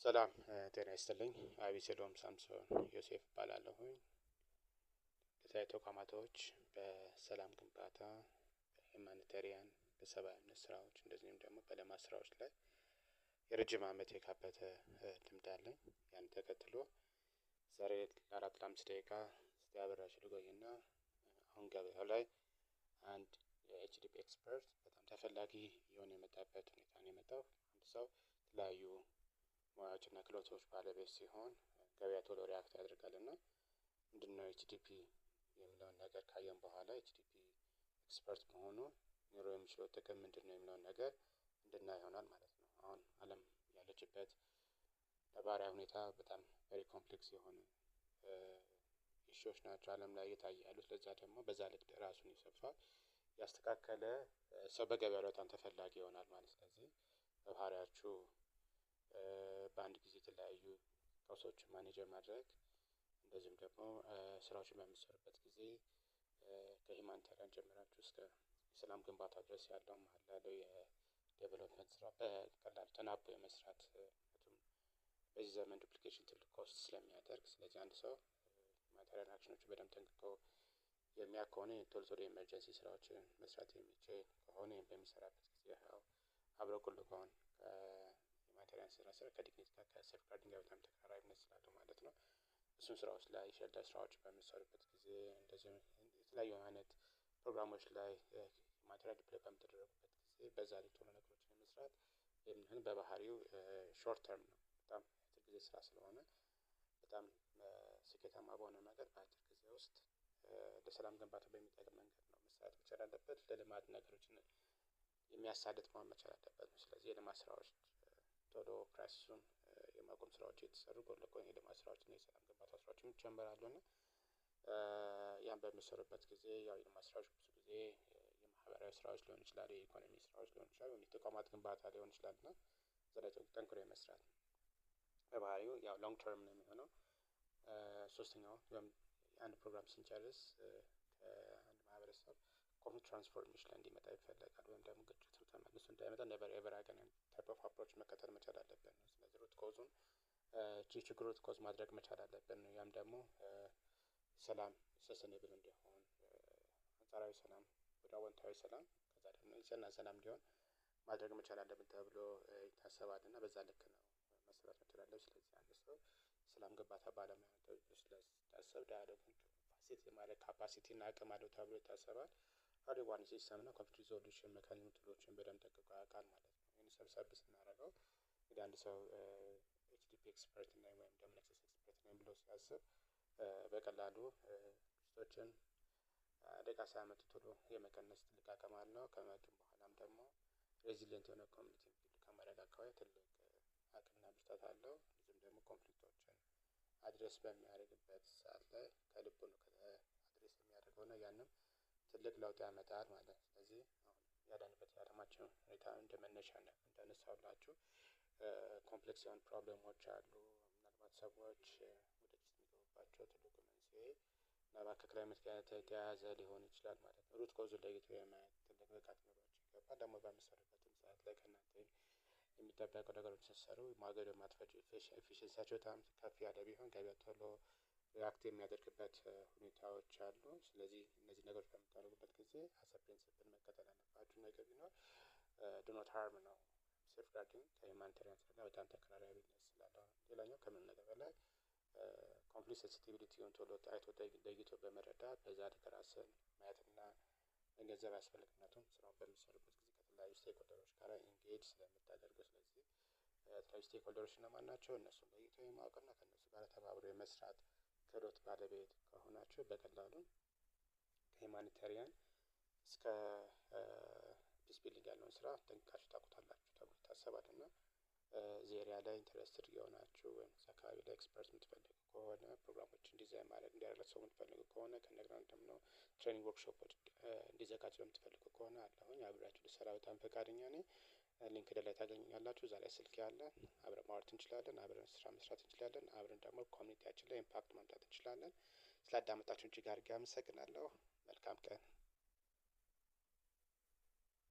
ሰላም ጤና ይስጥልኝ። አቤሴሎም ሳምሶን ዮሴፍ እባላለሁኝ። የተለያዩ ተቋማቶች በሰላም ግንባታ፣ በ humanitarian፣ በሰብአዊነት ስራዎች እንደዚሁም ደግሞ በልማት ስራዎች ላይ የረጅም አመት የካበተ ልምድ አለኝ። ያን ተከትሎ ዛሬ ለ4 ለ5 ደቂቃ እስቲ አብሬያችሁ ልቆይና አሁን ገበያው ላይ አንድ የ HDP expert በጣም ተፈላጊ እየሆነ የመጣበት ሁኔታ ነው የመጣው። አንድ ሰው የተለያዩ ሙያዎችና ክህሎቶች ባለቤት ሲሆን ገበያ ቶሎ react ያደርጋል። እና ምንድነው HDP የሚለውን ነገር ካየን በኋላ HDP expert መሆኑ ሊኖረው የሚችለው ጥቅም ምንድነው የሚለውን ነገር እንድናይ ይሆናል ማለት ነው። አሁን አለም ያለችበት ነባራዊ ሁኔታ በጣም very complex የሆነ issue ዎች ናቸው አለም ላይ እየታየ ያሉት። ለዛ ደግሞ በዛ ልክ ራሱን የሰፋ ያስተካከለ ሰው በገበያው ላይ በጣም ተፈላጊ ይሆናል ማለት። ስለዚህ በባህሪያችሁ በአንድ ጊዜ የተለያዩ ቀውሶችን manage ማድረግ፣ እንደዚሁም ደግሞ ስራዎችን በምትሰሩበት ጊዜ ከ humanitarian ጀምራችሁ እስከ የሰላም ግንባታ ድረስ ያለው መሃል ያለው የ development ስራ በቀላሉ ተናቦ የመስራት፣ ምክንያቱም በዚህ ዘመን duplication ትልቅ cost ስለሚያደርግ። ስለዚህ አንድ ሰው humanitarian action ኖችን በደንብ ጠንቅቆ የሚያውቅ ከሆነ፣ ቶሎ ቶሎ የ emergency ስራዎችን መስራት የሚችል ከሆነ፣ በሚሰራበት ጊዜ ያው አብረው ጎን ለጎን ከ humanitarian ስራ ስራ ከ dignity ጋር ከ safeguarding ጋር በጣም ተቀራራቢነት ስላለው ማለት ነው። እሱን ስራዎች ላይ shelter ስራዎች በሚሰሩበት ጊዜ፣ እንደዚሁም የተለያዩ አይነት ፕሮግራሞች ላይ humanitarian deploy በምታደርጉበት ጊዜ በዛ ላይ ቶሎ ነገሮችን የመስራት ይህንን በባህሪው short term ነው፣ በጣም የአጭር ጊዜ ስራ ስለሆነ በጣም ስኬታማ በሆነ መንገድ በአጭር ጊዜ ውስጥ ለሰላም ግንባታ በሚጠቅም መንገድ ነው መሰራት መቻል ያለበት። ለልማት ነገሮችን የሚያሳልጥ መሆን መቻል አለበት። ስለዚህ የልማት ስራዎች ቶሎ crisis ኡን የማቆም ስራዎች የተሰሩ ጎን ለጎን የልማት ስራዎች እና የሰላም ግንባታ ስራዎችም ይጀመራሉ። እና ያን በሚሰሩበት ጊዜ ያው የልማት ስራዎች ብዙ ጊዜ የማህበራዊ ስራዎች ሊሆን ይችላል፣ የኢኮኖሚ ስራዎች ሊሆን ይችላል፣ ወይም የተቋማት ግንባታ ሊሆን ይችላል። እና እዛ ላይ ጠንክሮ የመስራት በባህሪው ያው long term ነው የሚሆነው። ሶስተኛው፣ አንድ ፕሮግራም ስንጨርስ ከአንድ ማህበረሰብ conflict transformation ላይ እንዲመጣ ይፈለጋል። ወይም ደግሞ ግጭቱ ተመልሶ እንዳይመጣ never ever again type of approach መከተል መቻል አለብን ነው። ስለዚህ root cause ኡን የችግሩ root cause ማድረግ መቻል አለብን ነው። ያም ደግሞ ሰላም sustainable እንዲሆን፣ አንጻራዊ ሰላም ወደ አወንታዊ ሰላም፣ ከዛ ደግሞ የጸና ሰላም እንዲሆን ማድረግ መቻል አለብን ተብሎ ይታሰባል። እና በዛ ልክ ነው መሰራት መቻል ያለበት። ስለዚህ አንድ ሰው ሰላም ግንባታ ባለሙያ ተብሎ ስለሚታሰብ dialogue ን facilitate የማድረግ capacity እና አቅም አለው ተብሎ ይታሰባል። Early warning system እና conflict resolution mechanism tool ኦችን በደንብ ጠንቅቆ ያውቃል ማለት ነው። ይህን ሰብሰብ ስናደርገው እንግዲህ አንድ ሰው HDP expert ነኝ ወይም ደግሞ nexus expert ነኝ ብሎ ሲያስብ በቀላሉ ግጭቶችን አደጋ ሳያመጡ ቶሎ የመቀነስ ትልቅ አቅም አለው። ከመጡም በኋላም ደግሞ resilient የሆነ community build ከማድረግ አካባቢ ትልቅ አቅምና ብርታት አለው። እንዲሁም ደግሞ conflict ኦችን address በሚያደርግበት ሰዓት ላይ ከልቡ ነው address የሚያደርገው እና ያንም ትልቅ ለውጥ ያመጣል ማለት ነው። ስለዚህ አሁን ያለንበት የአለማችን ሁኔታ እንደ መነሻ እንዳነሳሁላችሁ complex የሆኑ problem ኦች አሉ። ምናልባት ሰዎች ወደ ግጭት የሚገቡባቸው ትልቁ መንስኤ ምናልባት ከ climate ጋር የተያያዘ ሊሆን ይችላል ማለት ነው። Root cause ኡን ለይቶ የማየት ትልቅ ብቃት ሊኖራችሁ ይገባል። ደግሞ በምትሰሩበትም ሰዓት ላይ ከእናንተ የሚጠበቁ ነገሮች ስትሰሩ ማገዶ ማትፈጁ፣ efficiency ያቸው በጣም ከፍ ያለ ቢሆን ገበያው ቶሎ react የሚያደርግበት ሁኔታዎች አሉ። ስለዚህ እነዚህ ነገሮች በምታደርጉበት ጊዜ as a principle መከተል ያለባችሁ ነገር ቢኖር do not harm ነው። Safeguarding ከ humanitarian ጋር በጣም ተቀራራቢነት ስላለው ነው። ሌላኛው ከምንም ነገር በላይ conflict sensitivity ውን ቶሎ አይቶ ለይቶ በመረዳት በዛ ልክ ራስን ማየትና መገንዘብ ያስፈልጋል። ምክንያቱም ስራውን በምትሰሩበት ጊዜ ከተለያዩ stakeholder ኦች ጋር engage ስለምታደርጉ። ስለዚህ የተለያዩ stakeholder ኦች እነማን ናቸው? እነሱን ለይቶ የማወቅና ከእነሱ ጋር ተባብሮ የመስራት ክህሎት ባለቤት ከሆናችሁ በቀላሉ ከ humanitarian እስከ peace building ያለውን ስራ ጠንቅቃችሁ ታውቁታላችሁ ተብሎ ይታሰባል። እና እዚህ area ላይ interested የሆናችሁ ወይም እዛ አካባቢ ላይ expert የምትፈልጉ ከሆነ፣ ፕሮግራሞችን ዲዛይን ማድረግ እንዲያደርግ ሰው የምትፈልጉ ከሆነ፣ ከእንደገና ደግሞ training workshop ኦች እንዲዘጋጅ የምትፈልጉ ከሆነ አለሁኝ፣ አብሬያችሁ ልሰራ በጣም ፈቃደኛ ነኝ። LinkedIn ላይ ታገኙኛላችሁ። እዛ ላይ ስልኬ አለ። አብረን ማውራት እንችላለን። አብረን ስራ መስራት እንችላለን። አብረን ደግሞ community ያችን ላይ impact ማምጣት እንችላለን። ስላዳመጣችሁ እጅግ አድርጌ አመሰግናለሁ። መልካም ቀን።